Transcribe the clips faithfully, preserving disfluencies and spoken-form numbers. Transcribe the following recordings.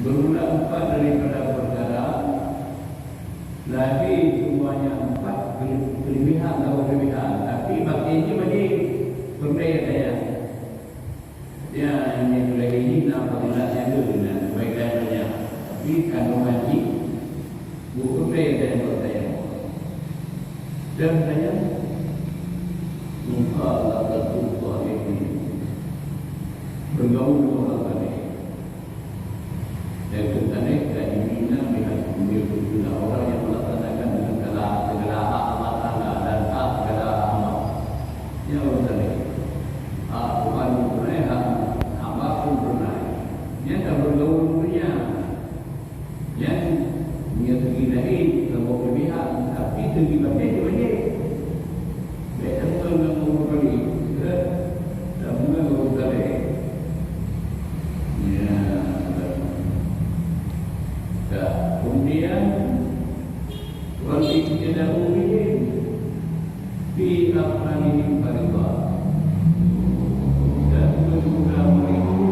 Berulang empat daripada perkara, lahé semuanya empat kele-, kelebihan atau kelebihan, tapi batin jih bagi peureulèe daya. Ya, ini lagi ni na peureulèe daya, na kebaikan banyak. Tapi kandungan jih, bukan daya, daya, daya. Dan daya, mukhalafatu shalihin. Bergaul dengan orang saleh. Dan keutaneh ka jibina meunan, meunan orang yang melaksanakan segala, segala hak Allah Taala dan hak segala hamba. Nyan ureueng saleh. Hak Tuhan pun tunai, hak hamba pun tunai. Nyan ka bergaul dunia. Nyan, nyan segi lahé, saboh kelebihan, tapi segi batin jih banyak. Bèk tamong ngon ureueng saleh. Tamong ngon ureueng saleh. Ya. Dah. Kemudian, wal iqtida'u bihim fi af'alihim fardhu. Dan mengikuti mereka itu,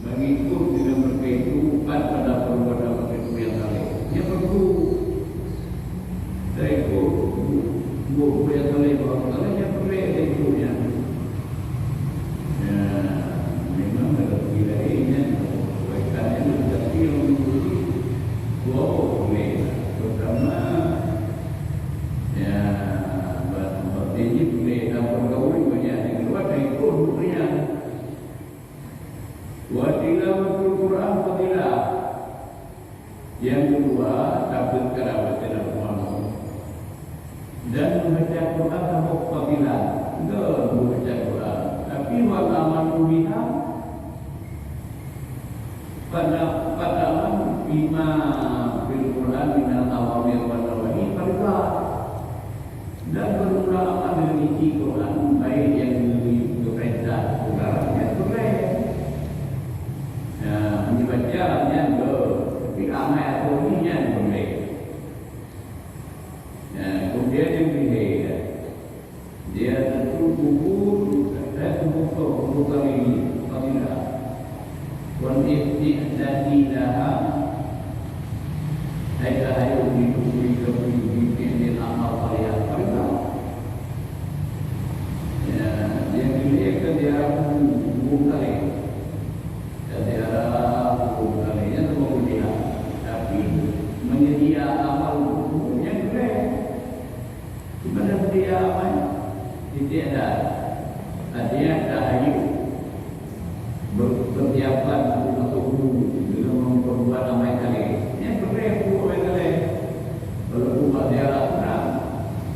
mengikut dengan mereka itu, bukan pada perbuatan mereka yang saleh. Nyan perlu. Dari itu, bu-, bu-, buet nyang saleh, buet nyang saleh, nyan peureulèe dari itu nyan. Ya, memang dalam wilayah nyan, kebaikan nyan, tapi yang dulu, dua peureulèe. Pertama, ya, ba-, batin jih peureulèe, dan pergaulan banyak, yang kedua, dari itu, buet nyan. Wa tilawatul Qur'an fadilah. Yang kedua, takut kerabat dalam umat. Dan membaca Quran saboh fadilah. Enggak membaca Quran. Tapi wal amalu biha pada, pada bima fil Quran minal awamir wan nawahi fadilah. Dan berulang amal dengan isi Quran, baik yang diperintah Quran, nyan peureulèe. Ya, dibaca nyan, tapi amai atau nyan peureulèe. Ya, kemudian yang ketiga, dia tentu kubur, saya tentu kubur kali ini, fadilah. Wal isti'dadi laha, hai tahayu diberi keping bikin amal salihah. Fadilah. Ya, yang ketiga, dia kubur, kubur kali. Jadi, ada hukum kalinya semua kuliah. Tapi, menyedia amal hukumnya keren. Cuma dah sedia amal, titik ada. Artinya, ada ayu. Ber-, persiapan untuk masuk guru. Dengan memperbuat amal kali. Yang keren, hukum amal kali. Walaupun bak ziarah sekarang,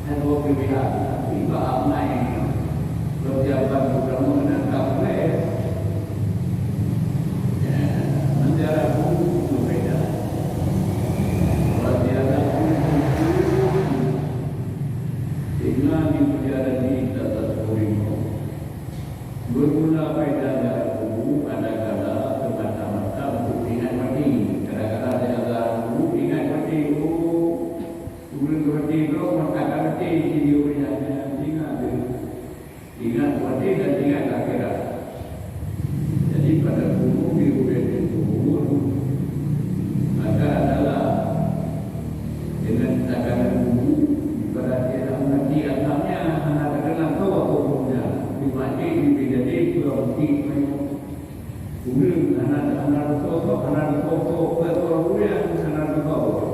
hanya dua pilihan. Tapi bak amai, persiapan utama kena tak boleh. Ya, menziarah kubur itu beda. Kalau ziarah kubur, tinggal di penjara di atas kurimau. Bermula faedah ziarah kubur, ada kala semata-mata untuk ingat mati. Kadang-kadang ziarah kubur, ingat mati. Oh, Ulôn geumaté droe mantong ka maté, di ureueng nyan ingat deuh. Ingat maté dan ingat akhirat. Jadi, pada kubu di ureueng kubur, maka adalah dengan takanan kubu, ibarat dia nak mati asamnya, hana takanan kau aku punya. Di maté, di jadi, kurang mungkin. Ureueng hana, hana reusoh, hana reusoh, ureueng hana reusoh.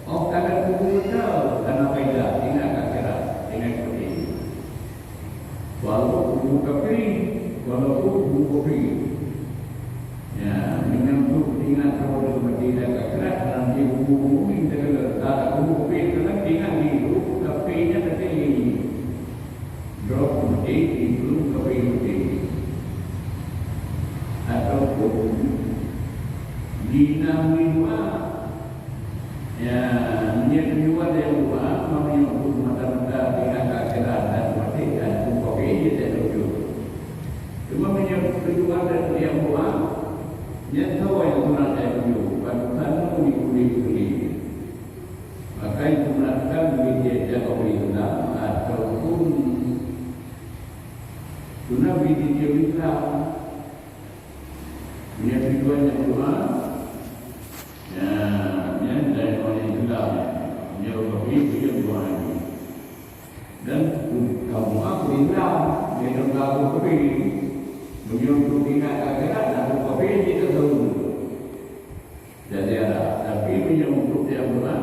Oh, kana kubu beutôi, kana faedah, ingat akhirat, ingat kubu. Walaupun kubu kafiri, walaupun kubu kafiri. Ya, meunyoe tu ingat kepada mati dan akhirat, nanti kubu mukmin segala. Kalau kubu kafiri, kan ingat di hidup, tapi ingat hati ini. Droe meuti, iblih kafiri meuti. Ataupun di na meudoa, ya, meunyoe tujuan dia doa, meunyoe untuk mata-mata tinggal akhirat dan mati dan kukopi je tak tuju. Cuma meunyoe tujuan dan dia doa, nyan sawa yang sunat saya tuju, bukan sanu di kulit-kulit. Maka disunatkan bagi tiap-tiap orang Islam ataupun sunat bagi tiap Islam. Meunyoe tujuan nyang doa, Dan kaum aku Islam, dia dong aku kafir. Meunyoe untuk ingat akhirat, aku kafir, dia tak tahu. Jadi ada, tapi meunyoe untuk dia Quran,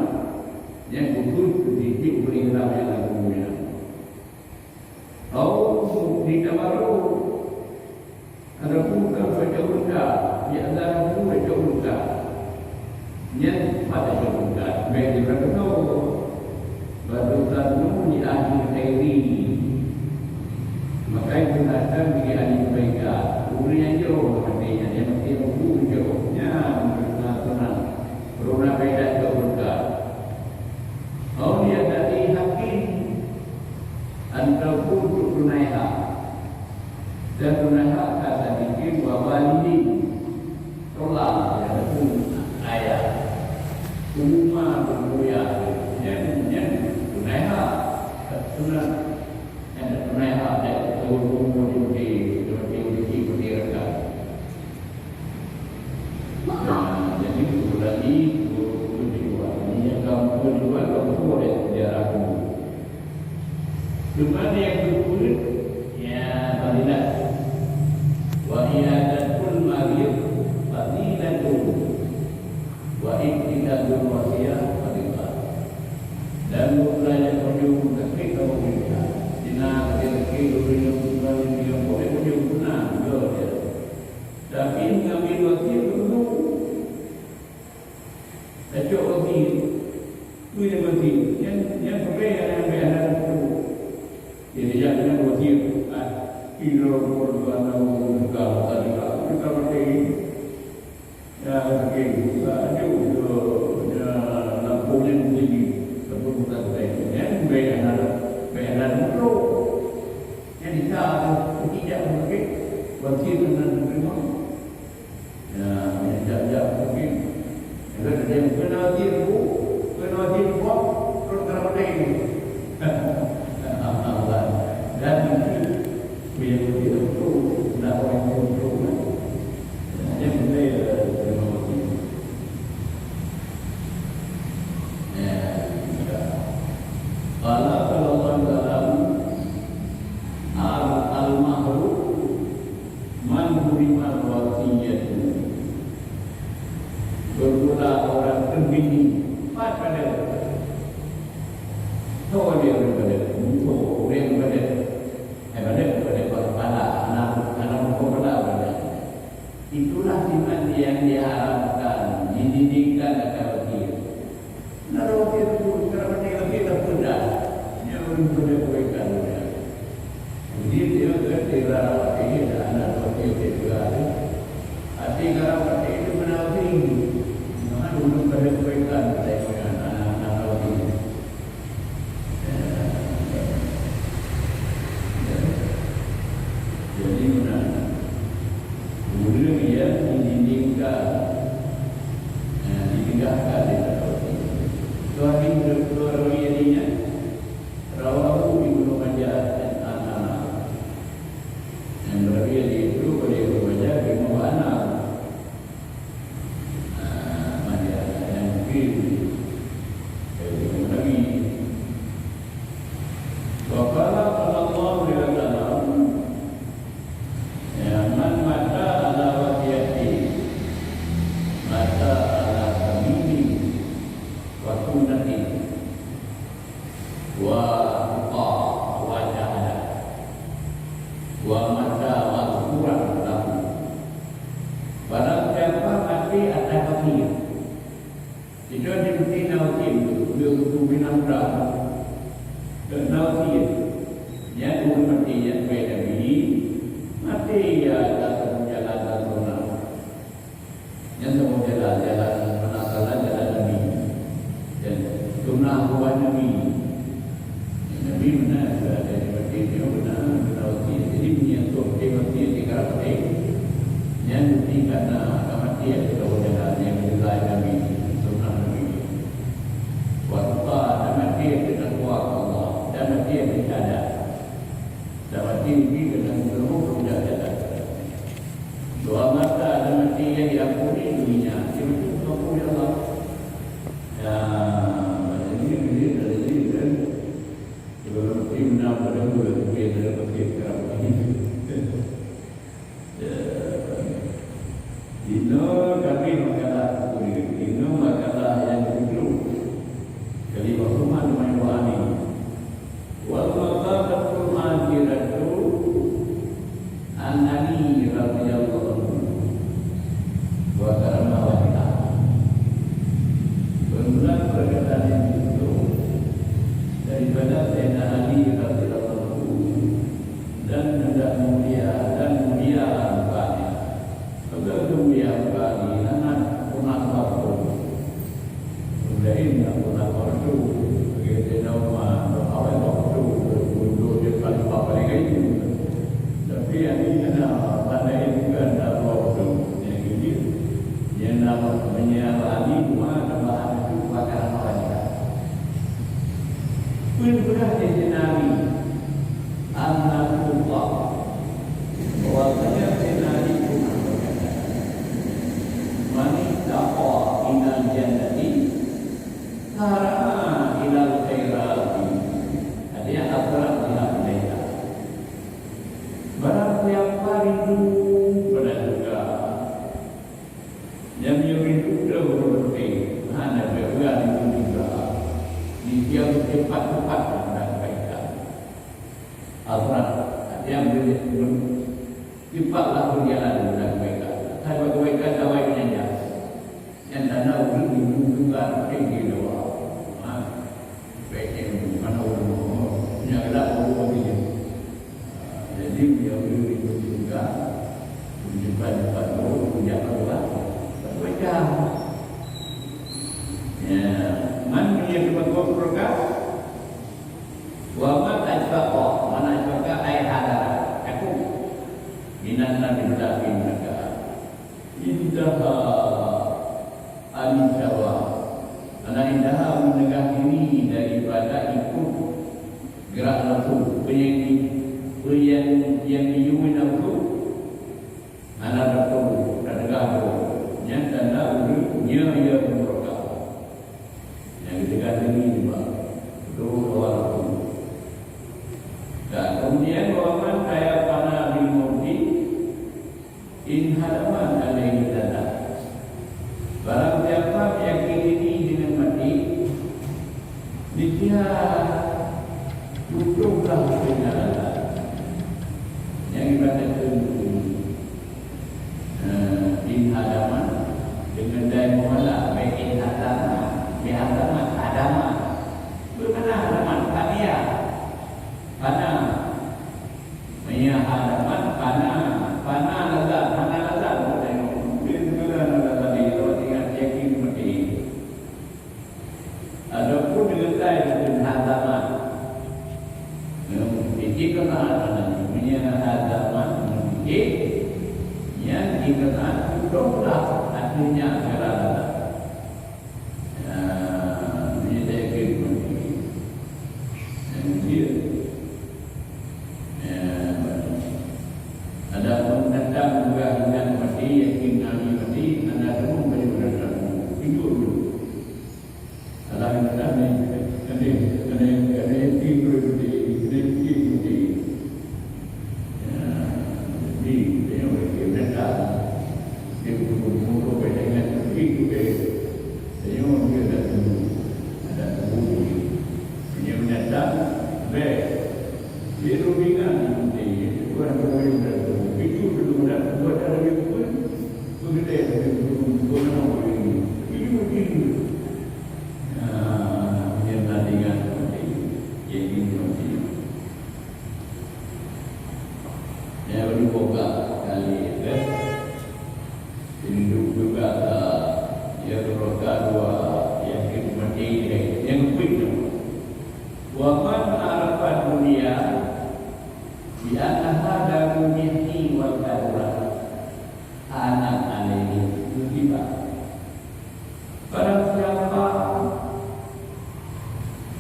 yang khusus sedikit ureueng Islam yang aku punya. Au di Tabarruk. Adapun ka baca Quran, ya Allah, baca Quran. Nyan pada Quran, baik di Quran tu. Baru tanu di ahli khairi. Maka itu datang di ahli kebaikan. Ureueng yang jauh, artinya dia mesti mampu jauh. Nyan, nah, senang. Rona beda jauh Quran. Au di adati hakim. Ataupun untuk tunai hak. Dan tunai hak ka tadikin wa walidin. Tolak, ya, pun ayah. Uma bermulia. Nyan, nyan tunai hak. Tunai, nyan tunai hak, ya, turun umur di, di, di, di, di, di, Nah, jadi, ulangi, dua puluh dua. Ini yang kamu dua, kamu boleh sejarah dulu. Cuma yang berikut, ya, fadilah. Wa iyadatul marid fadilatun. Wa iqtida'ul wasiyah fadilah. Dan berbelanja kunjung sakit kamu berikan. Cina, sakit-sakit, dulu yang bukan yang boleh kunjung, tenang, dua dia. Tapi ngambil wasiet dulu. Tacok wasiet. Tu nyang penting. Nyang, nyang peureulèe nyang bèk hana tacok. Jadi, jak deungon wasiet. Ah, kira korban tadi, kita mati. Ya, oke. Buka aja, ya, lampung yang tinggi. Lampung bukan tadi. Nyang bèk hana, bèk hana tacok. Nyang kita tu, tidak mungkin. Wasiet hana tacok. Ya, jak-jak mungkin. Kalau ada yang kena hati aku, kena hati aku, terus kena petai ni. Dan itu, biar kita betul, nak orang yang betul, kan? Yang penting, eh, terima kasih. Ya, sudah. Qala sallallahu alaihi wasallam, al-, al-mahrum man hurimat wasiyatu. Bermula orang terbini, pat pada. Tahu dia orang pada, musuh orang pada. Eh, pada, pada kepala, anak, anak kepala pada. Itulah sifat yang diharapkan, dididikan akan wakil. Nah, wakil itu, cara penting lagi dah pedah. Dia orang pada kebaikan dia. Jadi, dia kata, "Rara Pateh ni dah anak Pateh, Pateh Teuga tu." Hati Rara Pateh tu beuna hati. Maka dulu pada kebaikan, pada anak-anak Pateh. Ya. Ya. Jadi, beuna. Ureueng nyang diinginkan, ya, diindahkan di Rara Pateh. Tuhan ni, Tuhan ni, Rawahu Ibnu Majah dan An-Nasai. Yang berbeda itu oleh Ibnu Majah, Ibnu Anas. Ah, Majah yang mungkin, eh, Ibnu Nabi. Wa qala sallallahu alaihi wasallam, ya, man mata ala wasiyati, mata ala kamini wa sunnati. Wa tuqa wa jahadah. Wa mata mazkuran lahu. Barang siapa mati atas wasiat. Itu mesti na wasiat tu, dia tu bina muda. Na wasiat. Nyan ureueng mati nyan bèk Nabi, mati ya atas jalan sunnah. Nyan saboh jalan, jalan mana salah, jalan Nabi. Dan sunnah buah Nabi. Nabi beuna juga ada di batin dia, beuna, beuna wasiat. Jadi, meunyoe tu beutôi wasiat di karab batin, nyan bukti karena agama dia saboh jalan yang diulai Nabi, sunnah Nabi. Wa tuqa, dan mati keu takwa keu Allah, dan mati keu syahadat. Dan mati di dalam seluruh pekerjaan jalan. Doa mata dan mati yang diampuni dunia, itu Tapi makalah, ini makalah yang kedua. Jadi, waktu mana main wani? Wal maqamatul akhiratu an Ali radhiyallahu anhu wa karrama wajhah. Bermula perkataan yang itu daripada Sayyidina Ali radhiyallahu anhu dan hendak mulia dan mulia mukanya. Beutôi mulia muka ni, hana pernah waktu. Lain hana pernah waktu. Bagi Sayyidina Umar, awai waktu untuk dia paling paling itu. Tapi yang ini hana pandai juga hana waktu. Yang ini, dia nak menyerah Ali, cuma tambahan itu pakai nama raja. Pun pernah jadi nabi, anak Allah. Bahwasanya Sayyidina Ali pernah berkata, "Man ittaqa ilal jannati, sara'a ilal khairati." Artinya, asra' biha ilaiha. Barang siapa rindu pada surga, nyang meunyoe rindu teuh ureuëng, hana beu-beu rindu surga, di tiang cepat-cepat dan kebaikan. Asra', artinya, Sifat lah berjalan dalam kebaikan. Hai kebaikan awai meunanjak. Nyang tanda ureuëng meununjukkan tinggi doa. Ha. Baik ilmu, mana ulama. Nyang galak ureuëng bagi. Ha, jadi, dia ureuëng meununjukkan, meununjukkan sifat doa, meununjukkan doa. Kebaikan. Ya, man meunyoe teumpat berkat, Wa man asyfaqa, man asyfaqa ay hadara, takut. Minan nar, di beulah api neuraka. Intaha anis syahwat. Mana intaha, meunegah diri daripada ikut gerak nafsu. Peue nyang di, peue nyang, nyang diyue nafsu. Hana teupeue, tateugah droe. Nyan tanda ureuëng nyoe ya meuraka. Nyang geuteugah teungi nibak droe awak lakoe. Dan kemudian, wa man tayaqana bil mauti inhadamat alaihi ladzat. Barang siapa yakin diri dengan mati, niscaya putôh lah dengan ladzat. Nyang ibarat tu, eh, inhadamat, deungon dai muhala, bèk inhadamat, bèk hadamat, hadamat. Bagaimana hadamat? Fania. Fana. Meunyoe hadamat, fana. Fana lezat, hana lezat. Mungkin segala hana lezat di luar tingkat yakin mati. Ataupun deungon dai mungkin hadamat. Nyoe, jih keunaat hana jih. Meunyoe hadamat ngon jih, nyan jih keunaat putôh lah, artinya segala hana. Ya, meunyoe yakin mati. Nyang jih. Ya, mati. Adapun datang peugah ingat mati, yakin Nabi mati, hana teuma bagi datang. Itu dulu. Alah datang ni, kena, kena, kena yakin dulu mati, kena yakin mati. Ya, jadi, dia orang kira datang. Dia betul-betul baik dengan mati tu, eh. Senyum dia tak tunggu. Tak tunggu dia. Senyum datang, beh. Dia tu ingat nanti, orang tu boleh datang. Itu dulu dah buat dah lebih pun. Begitu dia tu, tu nama boleh ni. Itu mungkin. Ah, dia tak ingat nanti. Jadi nanti. Nyang keudua boga kali, eh. Induk juga, eh, nyang keudua, nyang keumati, eh, nyang keupeuet nyoe. Wa man arafa dunya bi annaha daru mihni wal kadurat. Anak alaihi musibah. Barang siapa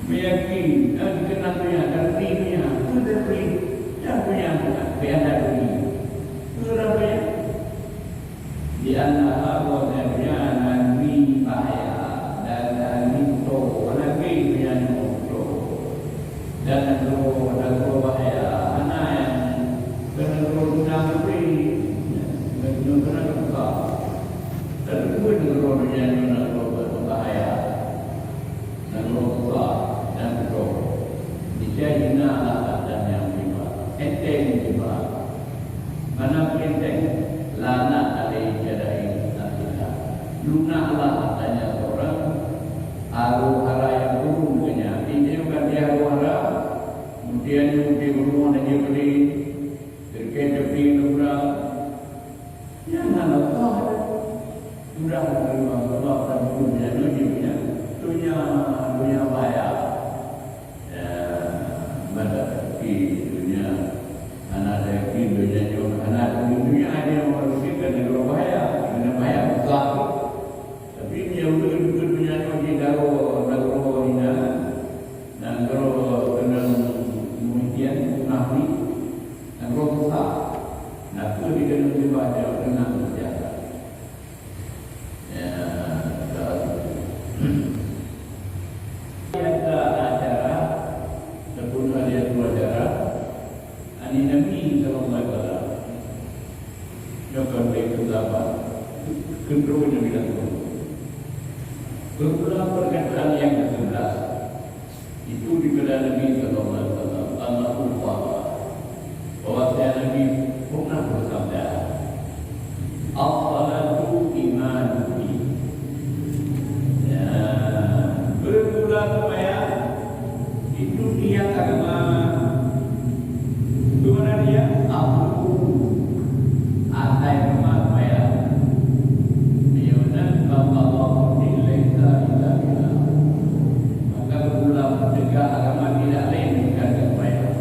meyakini dan dikenal dunia dan dirinya, itu diberi dan dunia bukan, biar dunia. Itu dunia. Di antara bahwa dunia negeri bahaya dan negeri betul, negeri dunia ni betul. Dan negeri, negeri bahaya, mana yang kena guna negeri, negeri kena buka. Dua nanggroe donya nyoe nanggroe bahaya, nanggroe tuha dan keudroe. Niscaya hina Allah ata nyang meujiba, enteng jiba. Mana peurintah, laknat alaihi jada'i akhirah. Laknat Allah ata nyang seurang, aroe hara nyang turun keu nyan. Inyoe kan di aroe hara, kemudian nyoe di rumoh dan dia beli, terkait tepi nurang. Nyan hana Allah. Mudah menerima Allah dan dunia nyoe di dunia, dunia, dunia bahaya. Ya, ibadat di dunia, hana ada di dunia nyoe, hana ada di dunia ada yang manusia dan dunia bahaya, dunia bahaya besar. Tapi meunyoe ureuëng di dunia nyoe di dalam, dalam hina, dan kalau kena mungkin mengahi, dan kalau susah, nak pergi kena menyembah dia, kena berjaya. Ya, tak. Biasa acara, ataupun hari tu acara, ani Nabi sallallahu alaihi wasallam. Nyoe kon lé keulapan. Keudroe nyoe bilang tu. Berulang perkataan yang kesebelas. Itu dikira Nabi sallallahu alaihi wasallam, Allahu Akbar. Bahwasanya Nabi pernah bersabda, "As-salatu imaduddin." Ya, bermula sembahyang itu tiang agama. Di mana dia? Aku. Atai rumah sembahyang. Di mana? Bapa Allah laisa illa billah. Maka bermula menegak agama tidak lain bukan sembahyang.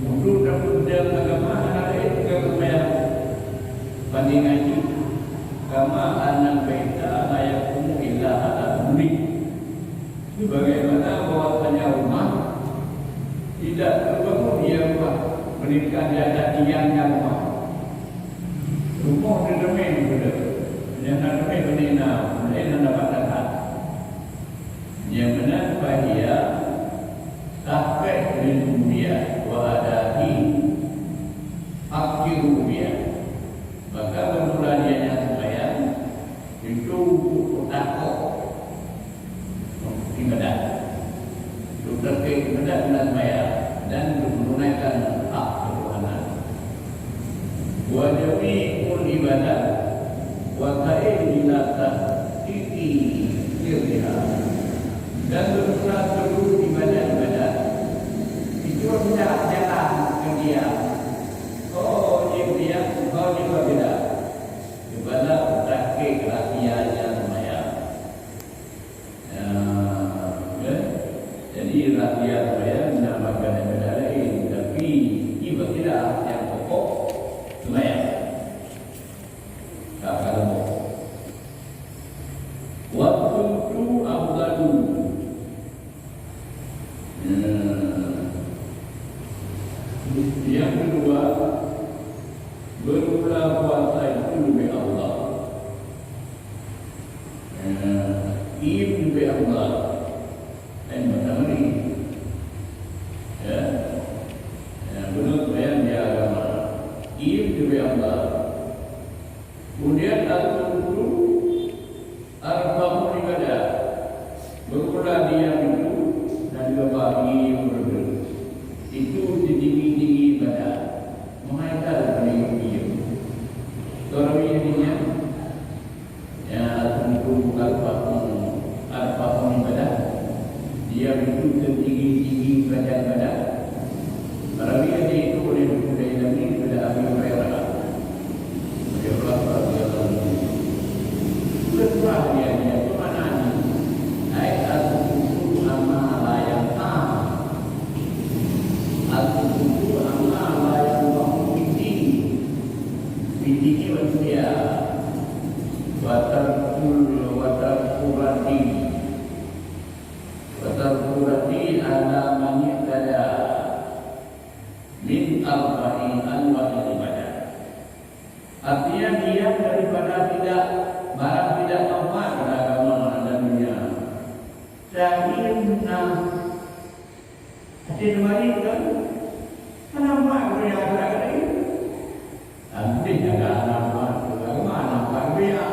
Untuk dapat agama hana lain bukan sembahyang. Bandingan ini, kama anna baita la yaqumu illa ala thamanihi. Sebagaimana bahwasanya rumah tidak terbangun ia rumah, melainkan di atas tiangnya rumah. Rumah di demen sudah. Yang nak demen benda na, benda na dapat datang. Yang mana bahia sampai lil rububiyah wa adahi haqqi rububiyah. Maka bermula dia nyang sembahyang, itu untuk takut ibadat. Untuk tertib ibadat dan sembahyang dan untuk menunaikan hak ketuhanan. Wa jami'ul ibadat wa sa'il ila tahqiqi sirriha. Dan bermula seluruh ibadat-ibadat itu hendak jalan ke dia. Oh, dia dia, oh, dia berbeda. Ibadat tahqiq rahsia sembahyang. Ya, ya. Jadi rahsia sembahyang menambahkan ibadat lain, tapi ibadah yang pokok sembahyang. Tak kalau pokok. Wa sumtu afdalu. Ya. Yang kedua, bermula puasa itu lebih afdal. Ya, im lebih afdal. Lain macam ni. Ya. Ya, benar sembahyang di agama. Im lebih afdal. Kemudian al-qunut arba'un ibadah. Bermula dia itu dan dua bagi berdoa. Itu setinggi-tinggi ibadah. Mengajar kami dia. Tarawih dia. Ya, al-qunut arba'un, arba'un ibadah. Dia itu setinggi-tinggi ibadah-ibadah. Tarawih dia itu oleh Buku Dailami daripada Abi Hurairah. Ayo, Rasulullah. Ketua dia, dia tu mana ni? Ai, al-qunut amma la yanfa'. Al-qunut amma la yanfa' fid din. Fid din ni manusia. Wa tarkul, wa tarkul raddi. Wa tarkul raddi ala man i'tada. Min arba'i anwa'il ibadah. Artinya, diam daripada tidak, barang tidak manfaat pada agama dan dunia. Sehingga hati terbalik kan? Kenapa dunia akhirat tadi? Tapi jaga anak buah agama, anak buah dunia.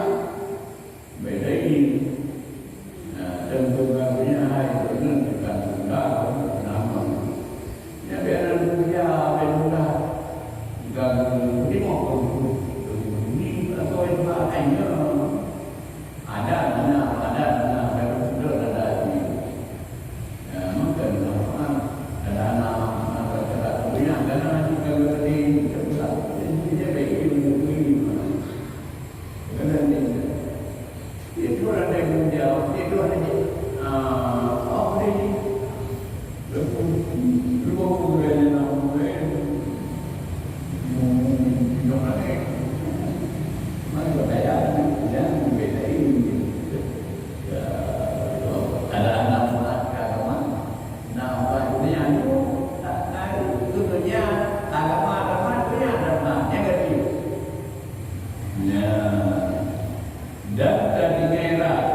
Dan tadeungoe rot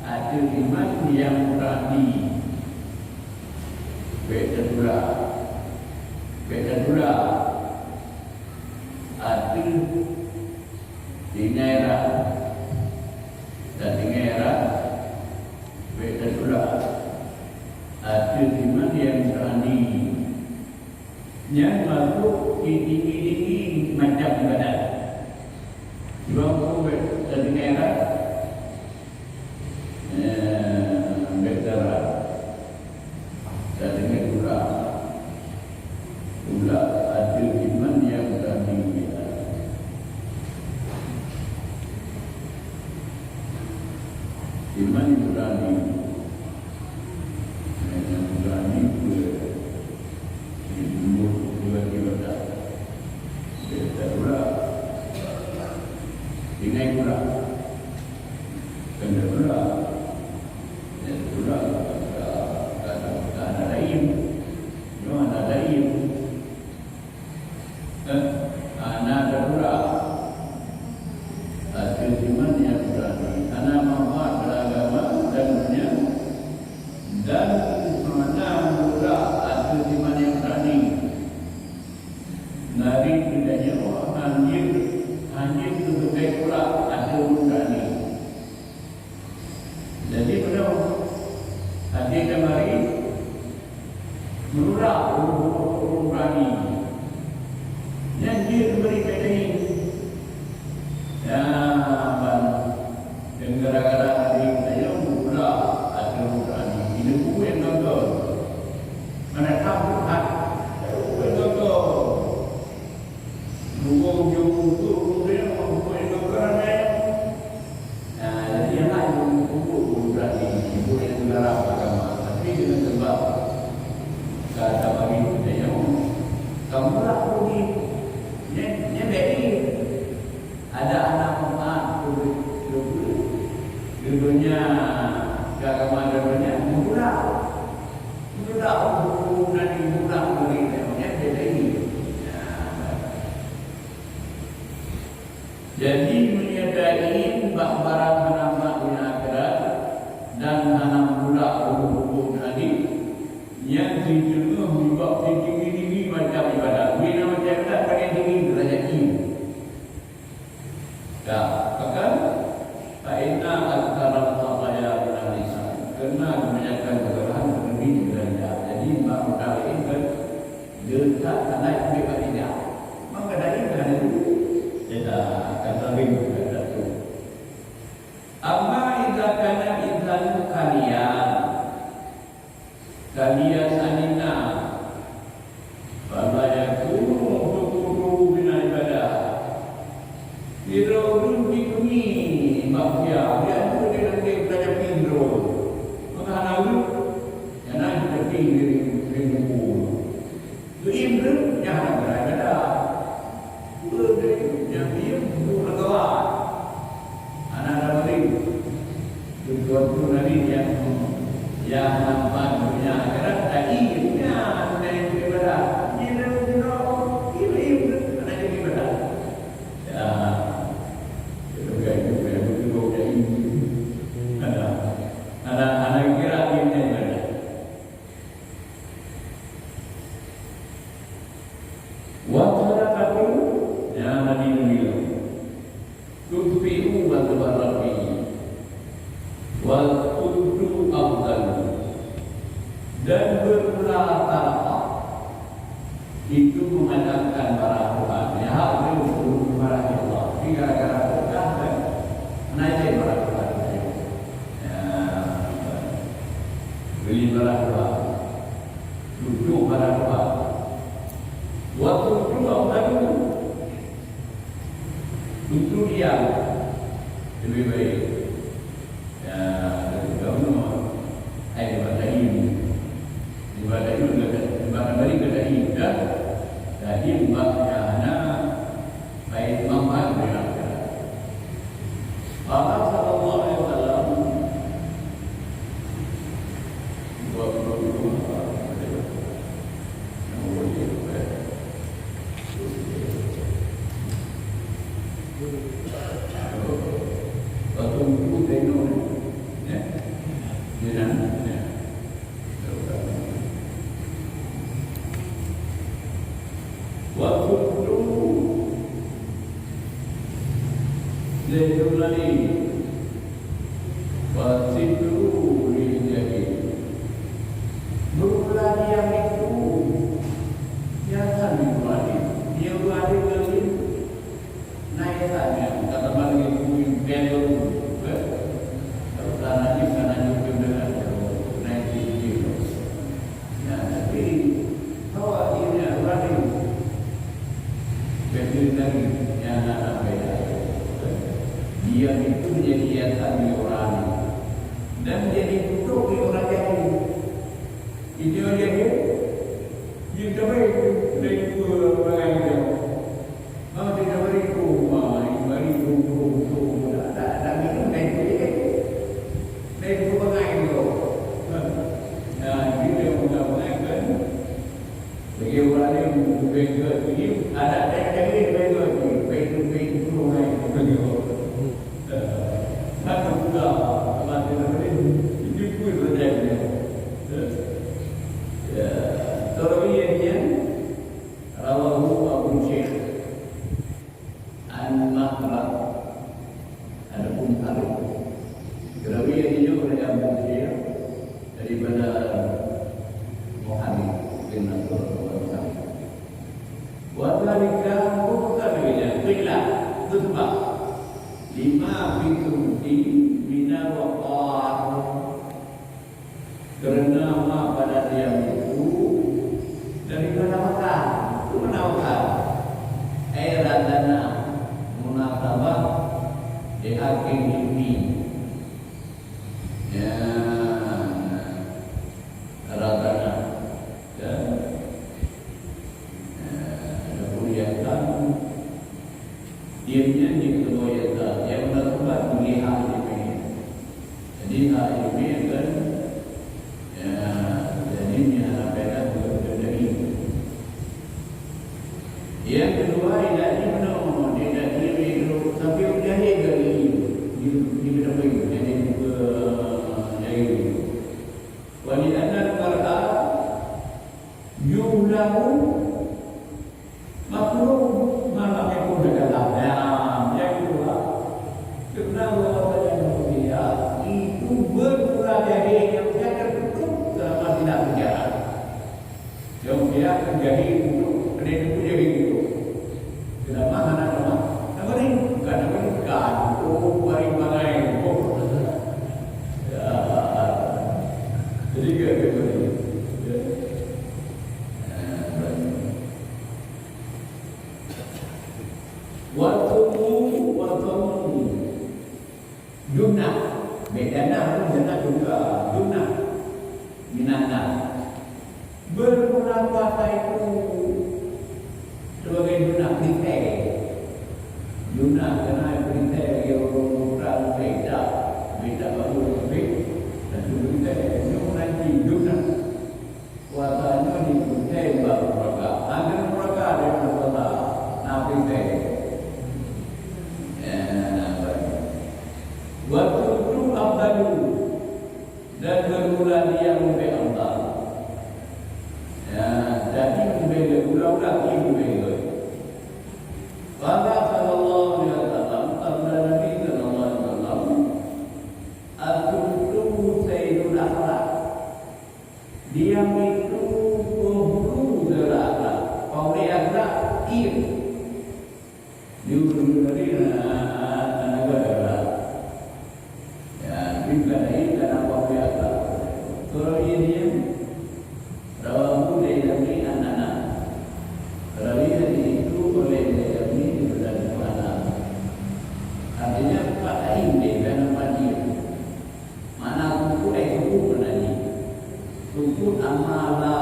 ateueh iman nyang beurani. Bék tatulak, bék tatulak ateueh deungoe rot, tadeungoe rot, bék tatulak ateueh iman nyang beurani. Nyan makhluk tinggi-tinggi macam ibadat. Sebab peue? Tadeungoe rot, eh, bék tatulak. Tadeungoe tulak. Tulak ateueh iman nyang beurani. Iman nyang beurani. Nyang beurani peue? Jeuet tiba-tiba dak. Jeuet dak tulak. Tinggai tulak. Kan dak tulak. Jeuet tulak. Ka, ka, ka hana laén. Nyoe hana laén. Eh, hana tatulak ateueh iman nyang beurani, hana manfaat bak agama dan donya, dan hana meutulak ateueh iman nyang beurani. Nari geutanyoe hanjeuet, hanjeuet keu geutanyoe tulak ateueh iman beurani. Jadi, meunoe, até Damari meurulak ureueng-ureueng beurani. Nyan jeuet Damari bèk laén. Ya, ban, dan gara-gara até geutanyoe meurulak ateueh ureueng beurani, jinoe peue nyang gagal? Mana tahu hat, peue nyang gagal? Bukan ujung-ujung ureueng nyan, bukan nyang gagal ramè. Nah, jadi nyang laén meunyoe peubuet ureueng beurani, peubuet nyang teularang agama, tapi deungon sabab ka tabagi geutanyoe, kamoe lah peubuet nyan, nyan bèk jih. Ada aneuk manfaat keu, keu, keu donya, keu agama dan donya, meugulang. Meugulang, meugulang, meugulang, meugulang, nyan bèk jih. Nah, Jadi, meunyoe taingat bak barang hana mat donya akhirat dan hana meutulak ureueng-ureueng tadi, nyan siteungoh nibak sitinggi-tinggi macam ibadat. Bina macam ibadat, paling tinggi derajat jih. Ka, bahkan, fa inna aktsaral khataya minal lisan. Karena kebanyakan kesalahan terjadi di lidah. Jadi, bak meutalib kan, Deungon that hana jeuet bak lidah. Maka dari hana jeuet. Eda, kata ring kata tu. Amma idza kana insanu khaliyan, khaliyan anin nas, fala yakunu sukuruhu min ibadah. Sidroe ureueng jipeungieng bak kupiah, kupiah tu dia nanti belajar pinjro. Maka hana ureueng, nyang na jiteubieng di ring, ring buku. Geuieng treuk, nyan hana beribadah. Peue geuieng? Nyang geuieng buet lagèe hana na beri. Tujuan tu Nabi nyang, nyang nampak dunia akhirat tadi, nyan hana beribadah. Nyan dah beribadah, geuieng treuk, hana beribadah. Ya. Kita bukan, bukan, bukan, bukan, bukan. Hana, hana, hana kira geuieng ibadah. Wa sadaqatu, ya, Nabi Nabi. Tudfi'u ghadaba Rabbi. Wa tudfi'u afdalu. Dan bermula sadaqah itu memadamkan bara Tuhan. Ya, hak itu marah Allah. Tapi gara-gara sedekah kan, naik bara Tuhan. Ya, beli bara Tuhan. Duduk bara Tuhan. Waktu duduk baru. Duduk diam. Lebih baik. Ya, lebih baik. Hai, di mata ini. Di mata ini, di mata balik ke tadi. Dah. Tadi, umatnya anak. Baik, manfaat bagi akhirat. Qala sallallahu alaihi wasallam, dua puluh Teungku Zainul, ya. Dia nan, ya. Waktu itu Zainul Alim, waktu itu Zainul Alim. Berulang yang itu, yang kami berani, dia berani lagi. Naik saja, kata bang ibu yang belum, eh? Kalau tanah ni, tanah ni pun dengan naik tinggi. Ya, tapi awak ini berani. Betul lagi, yang anak beda. Dia itu menjadi hiasan di orang. Dan menjadi kutuk di orang jahil. Itu orang jahil. Dia terbaik dari dua orang jahil. Mau tidak beriku, mau beriku, beriku, beriku. Tak, tak, tak minum dari itu, ya. Dari itu bangai tu. Ha. Ya, dia yang bangai, bangai kan. Bagi orang ni, beriku, beriku. Ada, ada, ada, beriku, beriku, beriku, bangai. Ha. Maka pula, maka dia beri, itu pun terjadi. Ha. Ya. Terakhir dia, Rawahu Abu Syekh an Ma'mar. Adapun Arif, rawi yang dijawab oleh Abu Syekh daripada Muhammad bin Nasr bin Muhammad. Wa dzalika, bukan demikian, qila, sebab lima fitur di mina wa qar. Karena mak pada diam itu daripada makan. Itu mana makan? Ai ratana munasabah di akhir mimpi. Ya, ratana. Ya. Ya, ada pun yang kan Iényan jeuet keu boh yasa, nyang meunasebat ngon hak ileumèe. Jadi, hak ileumèe kan, ya, jadi nyan hana payah keu, keu daging. Nyang keudua, idak jimeunoe, idak jimeunoe, tapi ureueng jahé gaki, di, di, di, jadi keu jahé. Wa li annal mar'a yuhlahu Makruh malam itu adalah haram. Yang kedua, karena bahwasanya manusia itu bermula jahil yang tidak tertutup selama tidak berjalan. Yang dia menjadi untuk, ada itu jahil itu. Kenapa anak nama? Nama ni? Bukan nama ni, bukan. Oh, baring bangai. Oh. Ya. Jadi, dia, dia, dia, dia. Ya. Nah, baik. Wa sumu, wa sumu. Junah. Beda nah, junah juga. Junah. Minanah. Bermula puasa itu sebagai junah perisai. Junah kena perisai bagi orang-orang beda. Beda baru lebih. Dan perisai itu nanti junah. Puasa nyoe jipeunteng bak nuraka. Hana nuraka deungon puasa. Na peurintah. Ya, na, na, baik. Wa tubtu afdalu. Dan bermula dia lebih afdal. Ya, jadi lebih, ulang-ulang lebih. Qala sallallahu alaihi wasallam, sabda Nabi sallallahu alaihi wasallam, "At-tubtu sayyidul akhlaq." Diam itu penghulu segala akhlak. Peuhuli akhlak, diam. Di ujung tadi, na, na, na, na, na, na. Ya, bin kadai, karena peuhuli akhlak. Kalau ini, rawahu Dailami an Anas. Rawi hadis itu oleh Dailami daripada Anas. Artinya, empat lain dia, karena empat dia. Makna sukut, ai sukut makna jih. Sukut amma la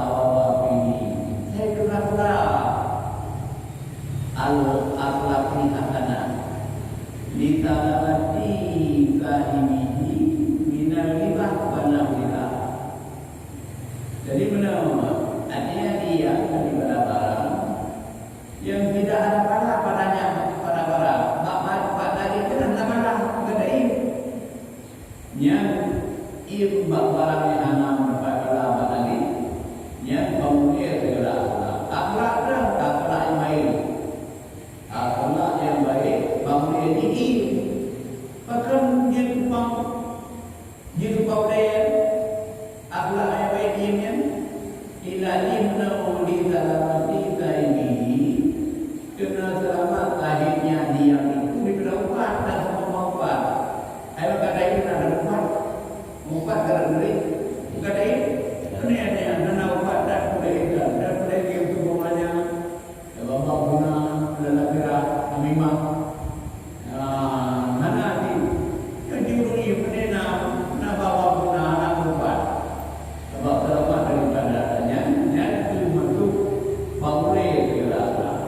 tawaba fihi. Saya keras-keras. Al-akhlaqi hasanah. Li salamati sahimihi minal ghibah wa nahwiha. Jadi, beuna, artinya dia daripada barang yang tidak ada pahala padanya, pada barang. Bak, bak, bak tadi kan ada pahala, geudaim Bak barang nyang hana meupat bala bak nanggroe, nyan peumulia segala akhlak. Akhlak nyan akhlak nyang baik. Akhlak nyang baik, peumulia jih. Pakon jeuet peumulia? Jeuet peumulia, akhlak nyang baik jih nyan. Ila jih meunan di salamati sahibihi, keuneuk seulamat sahib nyan di nyang itu dibri ubat dan seumeubeuet ubat. Hai maka dai na ubat. Ubat ka dibri. Maka dai, nyan, nyan, na ubat dan mulai dan mulai dia tu namanya. Bak guna lam akhirat, memang, ah, hana di, nyang jiureueng ié meunena, na bak guna, na ubat. Sabab seulamat daripada nyan, nyan teumasuk peumulia segala akhlak.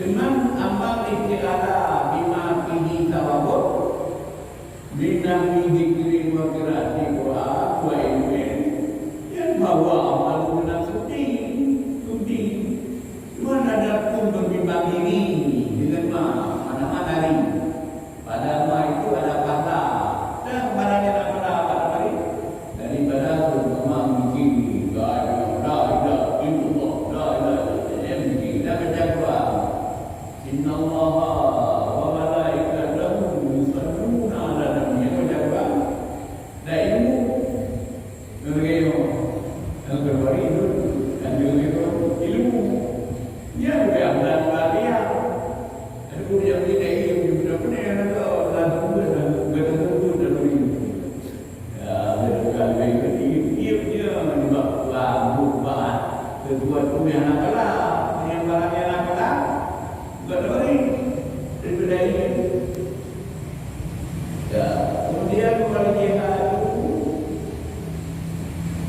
Teuma amal isti'adah bima fihi thawabun, Minal dzikri wa qiraati Qur'an wa ilmin, nyan bahwa amal guna sudi, sudi. Cuma ada pun berbimbang diri dengan ma, mana ma dari. Pada ma itu ada pahala. Dan barangnya ada pahala pada hari. Daripada tu memang mikir, la ilaha, la ilaha illallah, la ilaha illallah. Jadi, mikir. Dan baca Quran. Innallaha wa malaikatahu yusalluna 'alan nabi. Nyan baca Quran. Dan ilmu. Nyan lagèe nyoe. Nyan lagèe bari tu. Nyan lagèe nyoe. Ilmu. Nyan lagèe amalan ibadah. Ada pun yang tidak ilmu, tidak pernah ada, ada pun, ada pun, ada pun. Ya, dia bukan main kecil. Dia punya menyebab Quran, bukan. Sesuatu yang nakala, yang barang yang nakala, bukan lagi. Daripada ini. Ya, kemudian kalau jihad itu,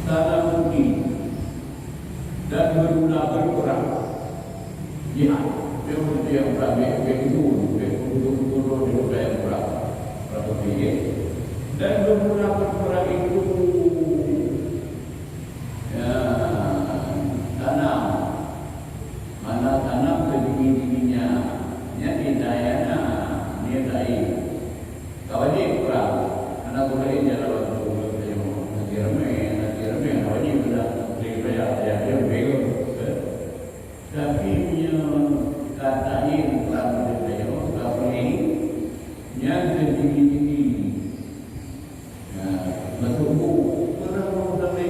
tanah bukti dan bermula berperang. Jihad. Dia mesti yang berani, yang turun, yang turun, turun di kota yang perang. Berapa kali, ya? Dan bermula berperang itu, ya, tanam. Mana tanam sedikit-sedikitnya. Nya di dayana, ni dai. Ka wajéb perang. Hana guna lé jalan waktu tanyoe. Lagi ramé, lagi ramé, hana wajéb dah. Lagi payah, payah, payah, payah. Tapi meunyoe ka taén perang tanyoe, ka peurang, nyan keuh tinggi-tinggi. Ya, masuk bu, perang mau sampai.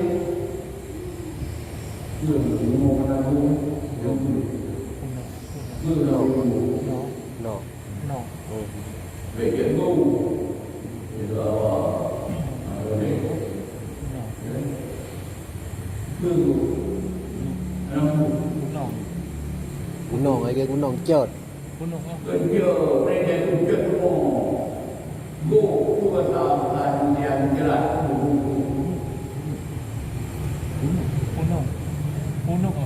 Belum, belum mau menanggung. Belum. Belum. No. No. Baik, cikgu. Itu awak. Ada ni. Ya. Tunggu. Gunong. Gunong, lagi gunong, cot. Gunong, ah. Kerja, mereka tu cot semua. Go, tu kata, kata, yang jelas. Gunong. Gunong, ah. Gunong.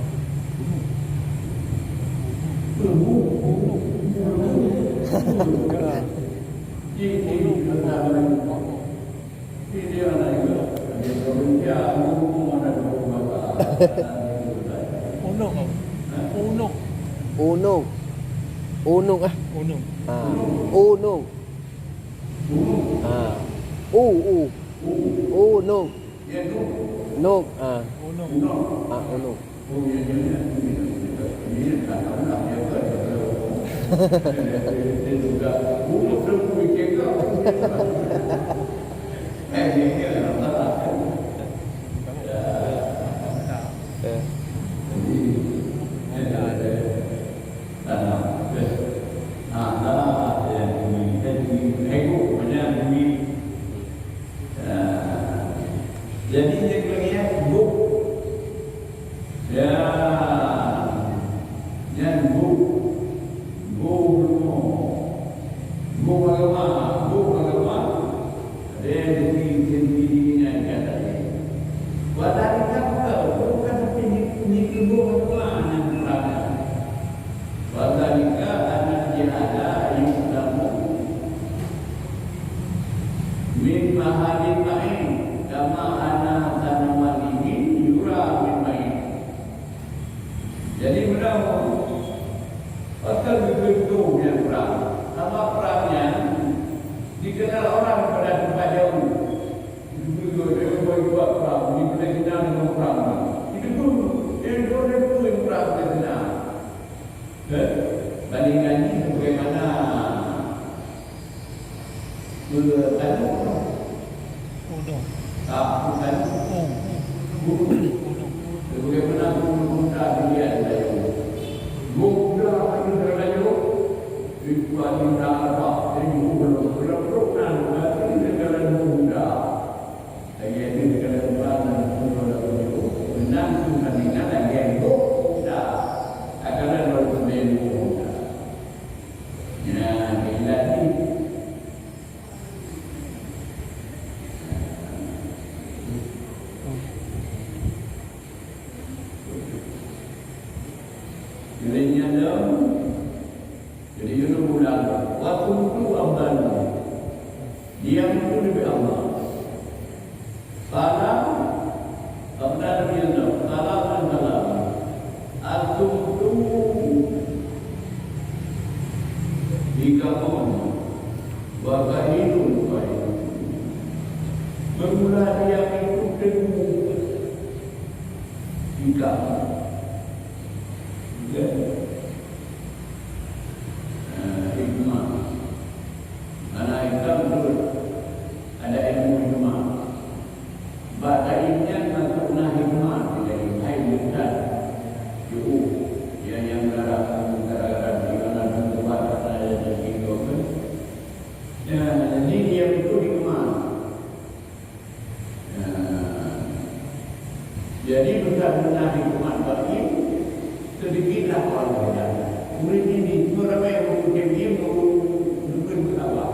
Gunong. Unong. Unong. Unong. Unong, ah. Unong. Ah. Unong. Ah. U, u. Unong. Nok, ah. Unong. Ah, unong. Eh. Jadi, nyan keuh nyan, buh. Ya, nyan buh. Buh rumoh. Buh agama, buh agama. Ada yang jadi sendiri nyan kata dia. Padahal kita bukan, bukan tapi ni, ni buh agama nyan berada. Wa dzalika anna jihada yu'lamu min mahalil ma'in, kama anna tanaman ini yura min ma'in. Jadi, meunan, pasal beutôi-beutôi nyan prang. Sabab prang nyan dikenal orang pada teumpat jauh. Tanu. Udong. Ah, bukan. Udong. Guru. Udong. Sebagaimana guru muda dilihat saya. Muda itu terlalu. Itu adalah apa? Itu belum. Belum pernah berarti negara muda. Lagi ada negara muda dan muda. Menang tu tandingan lagi yang muda. Akan ada muda. Ya, bila ni Jadi nyan lom. Jadi, yue ulang. Wa kuntu abdan. Diam itu di Allah. Qala, sabda Nabi Allah, qala man qala. Asumtu bika qawm wa qa'idun qa'idun. Bermula diam itu teguh. Bika. Ya. Eh, hikmah. Karena Islam tu ada ilmu hikmah. Bak kain nyan masuk na hikmah di dalam hai lisan. Jauh. Ya, yang gara-gara, gara-gara di mana tempat ada yang tinggi tu. Ya, jadi dia itu hikmah. Nah, jadi, bukan beuna hikmat bagi sedikit lah orang kerja. Murid ini, cuma ramai orang kerja dia mau mungkin bersabar.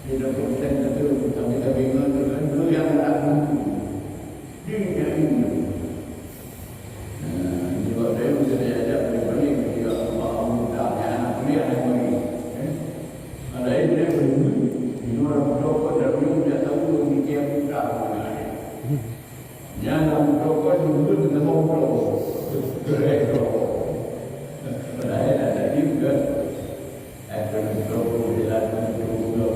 Dia dah konsen betul, tapi tak bingung dengan dulu yang anak murid. Dia yang ini. Nah, ini sebab saya mesti diajak balik-balik, dia Allah mudah, yang anak kuliah yang bagi. Eh? Ada yang boleh beri, di luar protokol dan belum dia tahu dia mudah. Yang dalam protokol dulu kita mau protokol. Keren protokol. Padahal ada juga. Ada protokol, ada protokol,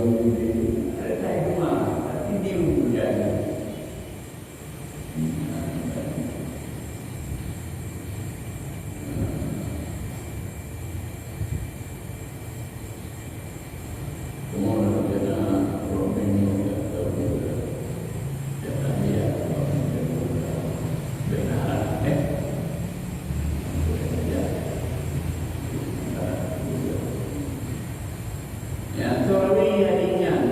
ada protokol. Tapi dia mudah. Nyang keu rawi hadis nyan,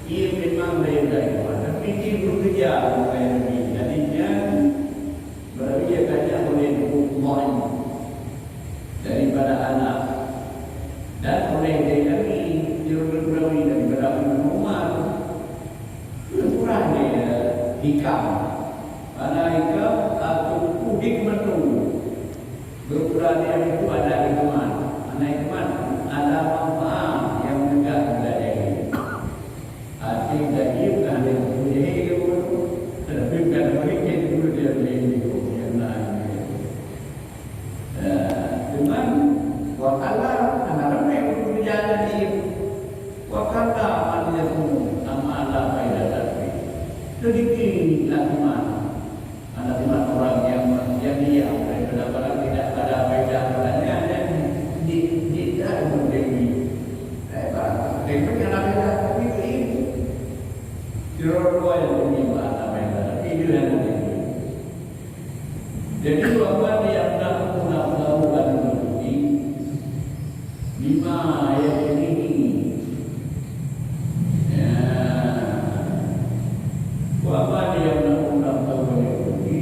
Ie memang laén-laén, tapi jih beukeuja ngon Nabi. Jadi nyan, meurawi ia ka nyan oleh Uthman daripada anak, dan oleh Dailami, meurawi daripada Ibnu Umar. Kurang dia hikam. Mana hikam? Atau hikmatun. Beurani itu ada hikmat. Mana hikmat? Ada manfaat yang menegak kepada diri. Hati dan jiwa ada yang punya hidup. Tapi bukan mereka itu dia punya hidup yang lain. Ya, cuman, wakala, anak ramai untuk berjalan hidup. Wakala, manusia semua, sama ada faedah tapi. Sedikit lah iman. Ada lima orang yang, yang diam daripada barang tidak ada faedah padanya dan di, di, tidak menjadi. Eh, barang, tapi ada faedah, tapi itu ilmu. Sira dua yang demi barang faedah, tapi itu yang demi. Jadi, wa man yamna'u nafsahu an nutqi bima yajnihi. Ya. Wa man yamna'u nafsahu an nutqi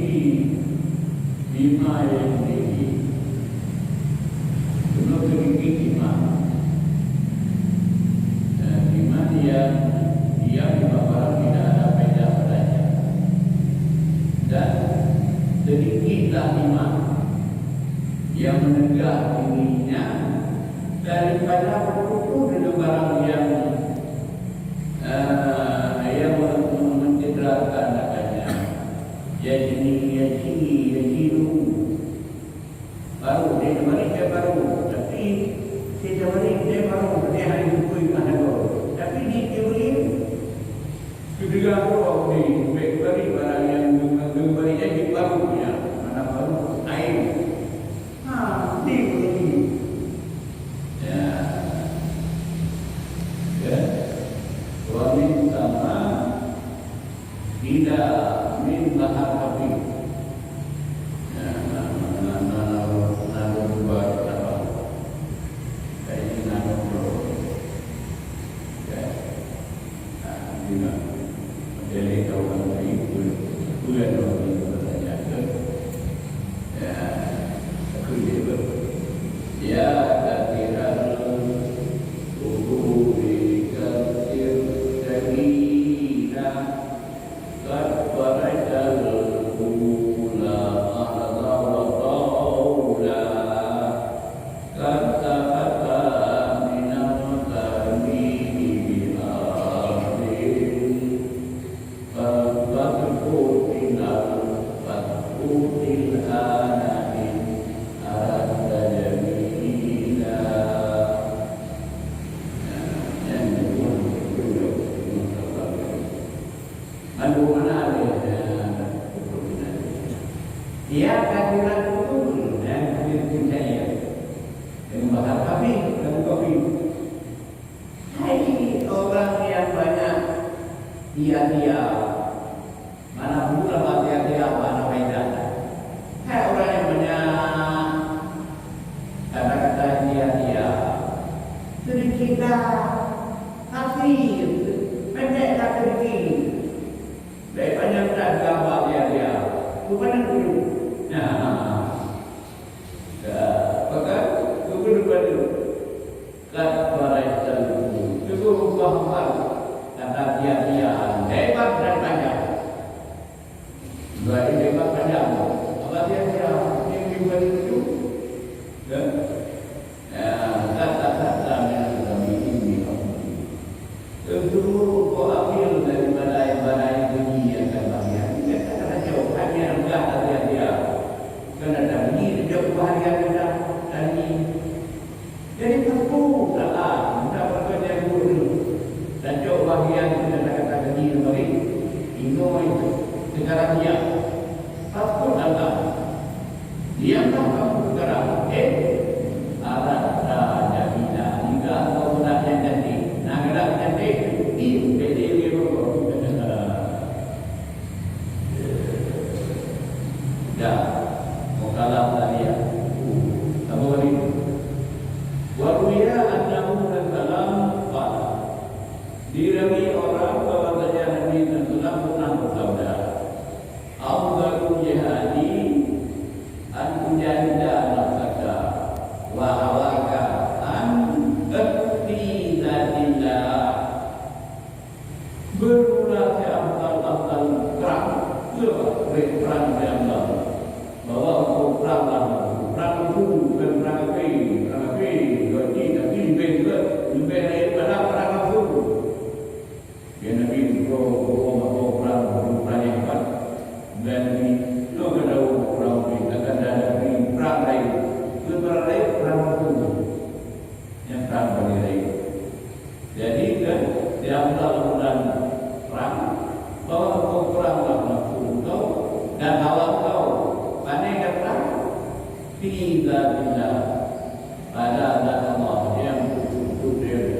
bima yajnihi. Belum sedikit iman. Dan iman yang diam di bawah tidak ada faedah padanya. Dan sedikitlah iman yang menegak dirinya daripada berkumpul dengan barang yang, eh, yang men-, men-, mencederakan katanya. Yajni, yajni, yajni. Baru dia kembali ke baru, tapi dia kembali dia baru dia hari itu ingat dulu. Tapi di Jibril ketika roh di beri barang yang kembali jadi baru punya mana baru air. Ha, di Jibril. Ya. Ya. Ila min bahar kafir. Ya, na, na, na, na, na, na, dua kitab. Kayak ini na dua. Ya. Nah, inilah. Jadi, kalau nanti, bulan, bulan, bulan, bulan, bulan, ya. Ya, aku dia, ya, kathiral ujuri kathir syahina, qad farajtal umura ahla wa taula, qad takhata minal karmi bi ardin. Fadhkur tilal, fadhkur tilal in aradta jamila. Nah, nyan bukan itu, bukan itu. Lalu mana ada, ya, ya, kehadiran itu, dan hadir percaya. Dengan bahasa kafir, lagu kafir. Hai orang yang banyak sia-sia. Mana bukan sia-sia, mana faedah. Hai orang yang banyak kata-kata sia-sia. Sedikitlah kafir, pendeklah sedikit. Baik panjang tak gambar sia-sia. Bukan itu. Nah. Ya, maka, bukan itu. Qad farajtal umur. Teungku ubah-ubah kata sia-sia, lebar dan panjang. Berarti lebar panjang. Apa sia-sia? Ini bukan itu. Ya? Ya, kata-kata yang kami ini. Tentu kau ambil daripada ibadah ini akan bahagia. Ini kata-kata jauh, hanya rendah sia-sia. Karena tadi dia ubah dia kata tadi. Jadi, teupeu salah, meunan peureukat nyang gurèe. Dan cok bagian keu kata-kata geuh bagi inong sekarang dia. Takut Allah. Diamlah kamu sekarang, eh, aradta jamila, jika engkau hendak yang cantik. Nah, hendak cantik, ih, pede dia. Ya, mukhalah tadi ya. Apa tadi? Wa ruwiya annahu sallallahu qala. Dirawi orang bahwasanya Nabi sallallahu pernah bersabda, "Afdalu jihadi an tujahida nafsaka wa hawaka an fi dzatillah." Beureulah siafdal-afdal prang, peue bah rot prang siafdal. Bahwa untuk prang lah, prang itu bukan prang api, prang api, jadi tapi leubeh, leubeh daripada prang langsung. Dia Nabi gurèe, gurèe mako prang, prang yang hebat. Dan di, lo kada prang api, takkan ada prang lain. Sementara lain prang langsung. Nyang ka beuneureueng. Jadi, kan, siafdal bulan prang, bahwa engkau prang lam nafeusu engkau dan hawa engkau. Pane ka prang? Fi dzatillah. Pada zat Allah nyang beutôi-beutôi